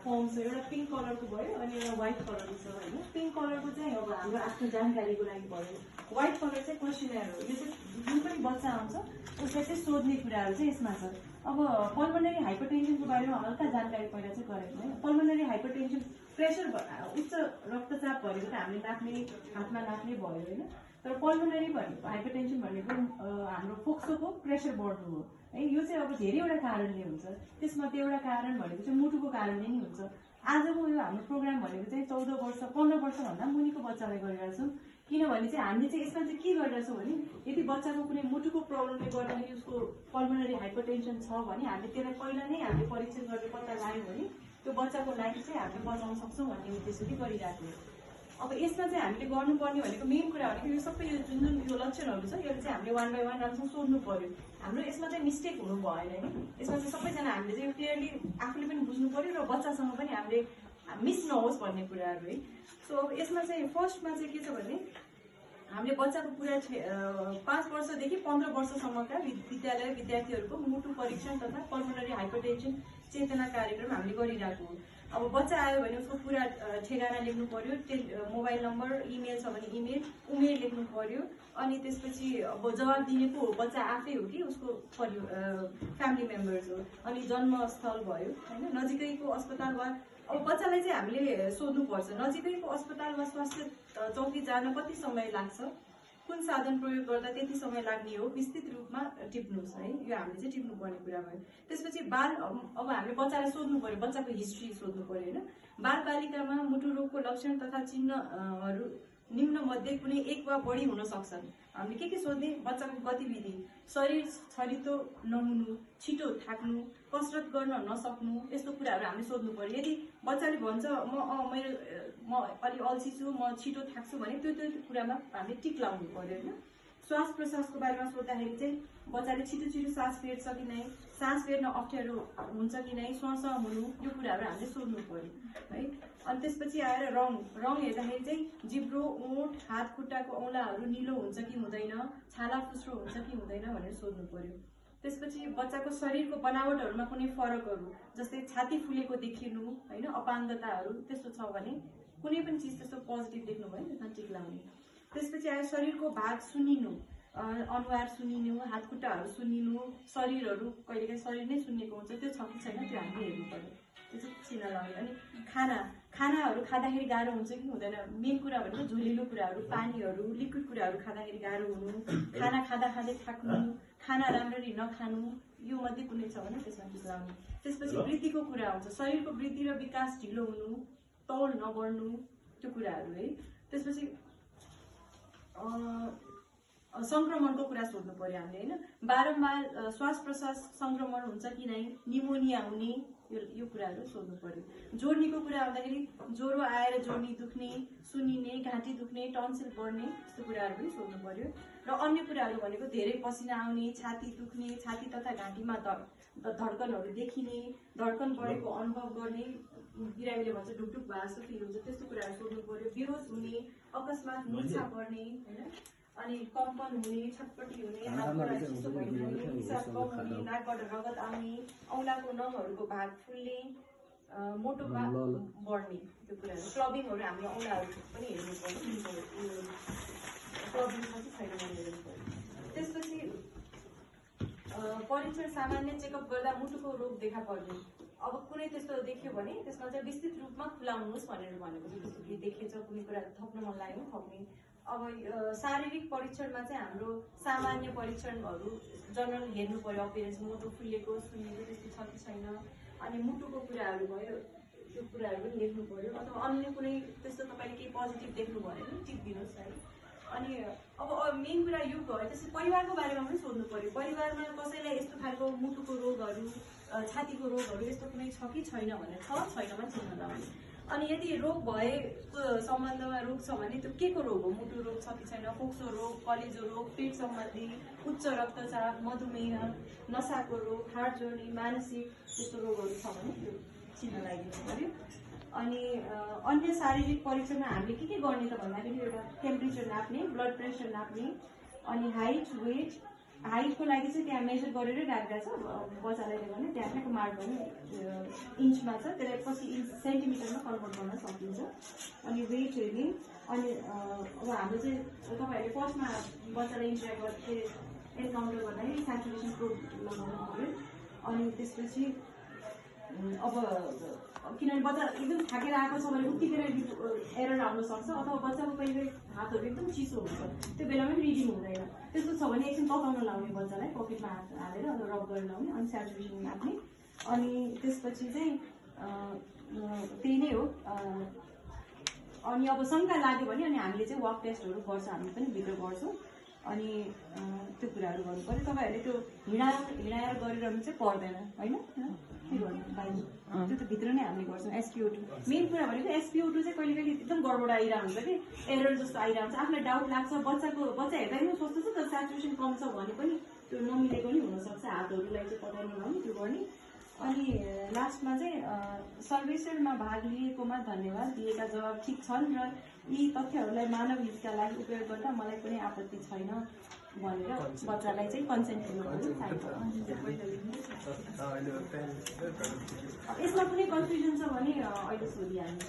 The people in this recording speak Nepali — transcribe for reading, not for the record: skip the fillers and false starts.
फर्म छ, एउटा पिङ्क कलरको भयो अनि एउटा व्हाइट कलरको छ होइन। पिङ्क कलरको चाहिँ अब हाम्रो आफ्नो जानकारीको लागि भयो, व्हाइट कलर चाहिँ क्वेसनर हो। यो चाहिँ जुन पनि बच्चा आउँछ उसलाई चाहिँ सोध्ने कुराहरू चाहिँ यसमा छ। अब पल्मोनरी हाइपरटेन्सनको बारेमा हल्का जानकारी पहिला चाहिँ गरायौँ होइन। पल्मोनरी हाइपरटेन्सन प्रेसर उच्च रक्तचाप भनेको त हामीले नाप्ने हातमा नाप्ने भयो होइन। तर पल्मोनरी भनेको हाइपरटेन्सन भनेको हाम्रो फोक्सोको प्रेसर बढ्नु हो है। यो चाहिँ अब धेरैवटा कारणले हुन्छ, त्यसमध्ये एउटा कारण भनेको चाहिँ मुटुको कारणले नै हुन्छ। आजको यो हाम्रो प्रोग्राम भनेको चाहिँ 14 वर्ष 15 वर्षभन्दा मुनिको बच्चालाई गरिरहेको छौँ, किनभने चाहिँ हामीले चाहिँ यसमा चाहिँ के गरिरहेछौँ भने यदि बच्चाको कुनै मुटुको प्रब्लमले गर्दाखेरि उसको पल्मोनरी हाइपरटेन्सन छ भने हामीले त्यसलाई पहिला नै हामीले परीक्षण गरेर पत्ता लगायौँ भने त्यो बच्चाको लाइफ चाहिँ हामीले बचाउन सक्छौँ भन्ने उद्देश्यले गरिरहेको हो। अब यसमा चाहिँ हामीले गर्नुपर्ने भनेको मेन कुरा भनेको यो सबै यो जुन जुन यो लक्षणहरू छ यो चाहिँ हामीले 1 बाई 1 राम्रोसँग सोध्नु पर्यो। हाम्रो यसमा चाहिँ मिस्टेक हुनु भएन होइन। यसमा चाहिँ सबैजना हामीले चाहिँ क्लियरली आफूले पनि बुझ्नु पर्यो र बच्चासँग पनि हामीले मिस नहोस् भन्ने कुराहरू है। सो अब यसमा चाहिँ फर्स्टमा चाहिँ के छ भने हामीले बच्चाको पुरा 5 वर्षदेखि 15 वर्षसम्मका विद्यालय विद्यार्थीहरूको मुटु परीक्षण तथा पल्मोनरी हाइपरटेन्सन चेतना कार्यक्रम हामीले गरिरहेको हो। अब बच्चा आयो भने उसको पुरा ठेगाना लेख्नु पर्यो, मोबाइल नम्बर, इमेल छ भने इमेल, उमेर लेख्नु पर्यो, अनि त्यसपछि अब जवाब दिने को हो बच्चा आफै हो कि उसको फ्यामिली मेम्बर्स हो, अनि जन्मस्थल भयो होइन, नजिकैको अस्पताल वा अब बच्चालाई चाहिँ हामीले सोध्नुपर्छ नजिकैको अस्पताल वा स्वास्थ्य चौकी जान कति समय लाग्छ, कुन साधन प्रयोग गर्दा त्यति समय लाग्ने हो, विस्तृत रूपमा टिप्नुहोस् है। यो हामीले चाहिँ टिप्नुपर्ने कुरा भयो। त्यसपछि अब हामीले बच्चालाई सोध्नु पर्यो, बच्चाको हिस्ट्री सोध्नु पर्यो होइन। बालबालिकामा मुटु रोगको लक्षण तथा चिन्हहरू निम्न मध्ये कुनै एक वा बढी हुन सक्छन्। हामीले के सोध्ने, बच्चाको गतिविधि, शरीर छरितो नहुनु, छिटो थाक्नु, कसरत गर्न नसक्नु, यस्तो कुराहरू हामीले सोध्नु पर्यो। यदि बच्चाले भन्छ म अलि अल्छी छु, म छिटो थाक्छु भने त्यो कुरामा हामीले टिक लाउनु पर्यो होइन। श्वास प्रश्वासको बारेमा सोद्धाखेरि चाहिँ बच्चाले छिटो छिटो सास फेर्छ कि नै, सास फेर्न अप्ठ्यारो हुन्छ कि नै, श्वास हुनु, यो कुराहरू हामीले सोध्नु पर्यो है। अनि त्यसपछि आएर रङ हेर्दाखेरि चाहिँ जिब्रो, ओठ, हात खुट्टाको औँलाहरू निलो हुन्छ कि हुँदैन, छाला फुस्रो हुन्छ कि हुँदैन भनेर सोध्नु पर्यो। त्यसपछि बच्चाको शरीरको बनावटहरूमा कुनै फरकहरू जस्तै छाती फुलेको देखिनु होइन, अपाङ्गताहरू त्यस्तो छ भने कुनै पनि चिज त्यस्तो पोजिटिभ देख्नु भयो त्यसमा टिक लाउने। त्यसपछि आयो शरीरको भाग सुन्निनु, अनुहार सुन्निनु, हात खुट्टाहरू सुन्निनु, शरीरहरू कहिलेकाहीँ शरीर नै सुन्निएको हुन्छ, त्यो छ कि छैन त्यो हामीले हेर्नु पर्यो, त्यो चाहिँ चिन्ह लाउने। अनि खानाहरू खाँदाखेरि गाह्रो हुन्छ कि हुँदैन, मेन कुरा भनेको झोलिलो कुराहरू, पानीहरू, लिक्विड कुराहरू खाँदाखेरि गाह्रो हुनु, खाना खाँदै थाक्नु, खाना राम्ररी नखानु, यो मध्ये कुनै छ भने त्यसमा टिक लाउने। त्यसपछि वृद्धिको कुरा आउँछ, शरीरको वृद्धि र विकास ढिलो हुनु, तौल नबढ्नु, त्यो कुराहरू है। त्यसपछि संक्रमणको कुरा सोध्नु पर्यो हामीले होइन। बारम्बार श्वास प्रश्वास संक्रमण हुन्छ कि नै, निमोनिया हुने, यो कुराहरू सोध्नु पर्यो। जोर्नीको कुरा आउँदाखेरि ज्वरो आएर जोर्नी दुख्ने, सुन्निने, घाँटी दुख्ने, टन्सिल बढ्ने, यस्तो कुराहरू पनि सोध्नु पर्यो। र अन्य कुराहरू भनेको धेरै पसिना आउने, छाती दुख्ने, छाती तथा घाँटीमा धड्कनहरू देखिने, धड्कन बढेको अनुभव गर्ने, बिरामीले भन्छ ढुकढुक भएको फिल हुन्छ, त्यस्तो कुराहरू सोध्नु पर्यो। बेहोस हुने, अकस्मात मुर्छा पर्ने होइन, अनि कम्पन हुने, छटपटी हुने, हातबाट चिसो भइरहने, पिसाब कम हुने, नाकबाट रगत आउने, औँलाको नङहरूको भाग फुल्ने, मोटो बढ्ने, त्यो कुराहरू। क्लबिङहरू हाम्रो औँलाहरू पनि हेर्नु पर्यो, क्लबिङ छ कि छैन भनेर हेर्नु पर्यो। त्यसपछि परीक्षण सामान्य चेकअप गर्दा मुटुको रोग देखा पर्ने, अब कुनै त्यस्तो देखियो भने त्यसमा चाहिँ विस्तृत रूपमा खुलाउनुहोस् भनेर भनेको छ। त्यस्तो के देखेछ, कुनै कुरा थप्न मन लाग्यो थप्ने। अब शारीरिक परीक्षणमा चाहिँ हाम्रो सामान्य परीक्षणहरू जनरल हेर्नु पर्यो, अपियरेन्स, मुटु फुलेको सुन्निएको त्यस्तो छ कि छैन, अनि मुटुको कुराहरू भयो, त्यो कुराहरू पनि हेर्नु पर्यो। अथवा अन्य कुनै त्यस्तो तपाईँले केही पोजिटिभ देख्नु भयो भने टिप दिनुहोस् है। अनि अब मेन कुरा यो भयो। त्यसपछि परिवारको बारेमा पनि सोध्नु पर्यो, परिवारमा कसैलाई यस्तो खालको मुटुको रोगहरू, छातीको रोगहरू यस्तो कुनै छ कि छैन भनेर, छैनमा चिन्ह लाउने। अनि यदि रोग भएको सम्बन्धमा रोग छ भने त्यो के को रोग हो, मुटु रोग छ कि छैन, फोक्सो रोग, कलेजो रोग, पेट सम्बन्धी, उच्च रक्तचाप, मधुमेह, नसाको रोग, हार्ट जोर्नी, मानसिक त्यस्तो रोगहरू छ भने त्यो चिन्ह लगाइदिनु पर्यो। अनि अन्य शारीरिक परीक्षणमा हामीले के गर्ने त भन्दाखेरि एउटा टेम्परेचर नाप्ने, ब्लड प्रेसर नाप्ने, अनि हाइट, वेट, हाइटको लागि चाहिँ त्यहाँ मेजर गरेरै राखेका छ बच्चालाई भने त्यहाँ ठ्याक्क मार्क गर्ने इन्चमा छ, त्यसलाई पछि सेन्टिमिटरमा कन्भर्ट गर्न सकिन्छ। अनि वेट हेर्ने, अनि अब हाम्रो चाहिँ तपाईँहरूले फर्स्टमा बच्चालाई एनकाउन्टर गर्दाखेरि सेचुरेसन प्रोब लगाउनु पऱ्यो। अनि त्यसपछि अब किनभने बच्चा एकदम थाकेर आएको छ भने उतिखेर एरर आउन सक्छ, अथवा बच्चाको कहिले हातहरू एकदम चिसो हुन्छ, त्यो बेलामा पनि रिडिङ हुँदैन। त्यस्तो छ भने एकछिन तताउन लाउने बच्चालाई, पकेटमा हात हालेर अथवा रब गरेर लाउने, अनि सेचुरेसन राख्ने। अनि त्यसपछि चाहिँ त्यही नै हो। अनि अब शङ्का लाग्यो भने अनि हामीले चाहिँ वाक टेस्टहरू गर्छ, हामी पनि भित्र गर्छौँ। अनि त्यो कुराहरू गर्नु पऱ्यो। तपाईँहरूले त्यो हिँडाएर गरिरहनु चाहिँ पर्दैन होइन, के गर्नु बाहिर त्यो त भित्र नै हामीले गर्छौँ। SpO2 मेन कुरा भनेको SpO2 चाहिँ कहिले कहिले एकदम गडबड आइरहेको हुन्छ कि, एरर जस्तो आइरहेको हुन्छ, आफूलाई डाउट लाग्छ। बच्चा हेर्दा पनि कस्तो छ तर सेचुरेसन कम छ भने पनि त्यो नमिलेको नि हुनसक्छ, हातहरूलाई चाहिँ पताउन लाउने त्यो गर्ने। अनि लास्टमा चाहिँ सर्वेक्षणमा भाग लिएकोमा धन्यवाद, दिएका जवाब ठिक छन् र यी तथ्यहरूलाई मानव हितका लागि उपयोग गर्दा मलाई कुनै आपत्ति छैन भनेर बच्चालाई चाहिँ कन्सेन्ट दिनुपर्छ। यसमा कुनै कन्फ्युजन छ भने अहिले सोधिहाल्नु।